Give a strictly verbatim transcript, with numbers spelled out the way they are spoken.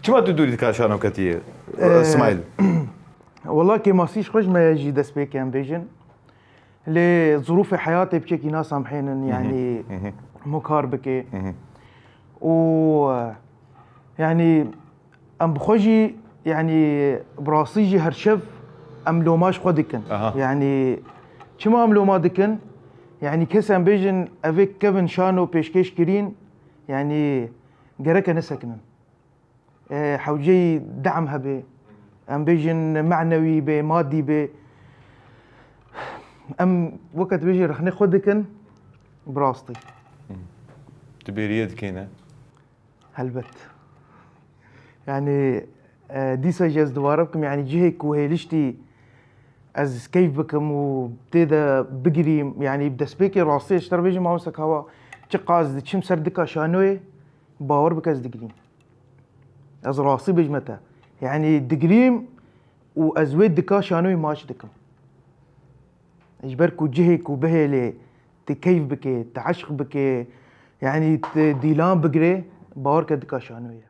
Çima tu dûrî dikar şano ketiye, Ee, Smail? Wela kêmasî ji xwe ji me ye jî destpêkê em bêjin. Lê zirûfê heyatê piçekî nasamhênin, yanî hemû kar bikê. Û yanî em bi xwe jî, yanî bi rastî jî her şev em loma ji xwe dikin. Aha. Yanî çima em loma dikin? Yanî kes em bêjin evê kevin şano pêşkêş kirîn, yanî gereke nesekinin. E, hewceyî de'm hebe. Em bêjin menewî bê, madî bê. Em weke dibêjî rexnê xwe dikin bi rastî. Tu bêriye dikêne? Helbet. Yanî e, dîsa jî ez dubare bikim, yanî cihê ku hêliştî ez keyf bikim û tê de bigirîm, yanî bi destpêkê rastî ez ji te re bêjim, mamoste Kawa, çiqas diçim ser dika şanoyê, bawer bike ez digirîm. Ez rastî bêjime te. Yanî digirîm û ez wê dika şanoyê maç dikim. Ji ber ku cihê ku bihêlê, tu keyf bikê, tu eşq bikê, yanî tu dîlan bigirê, bawer ke dika şanoyê.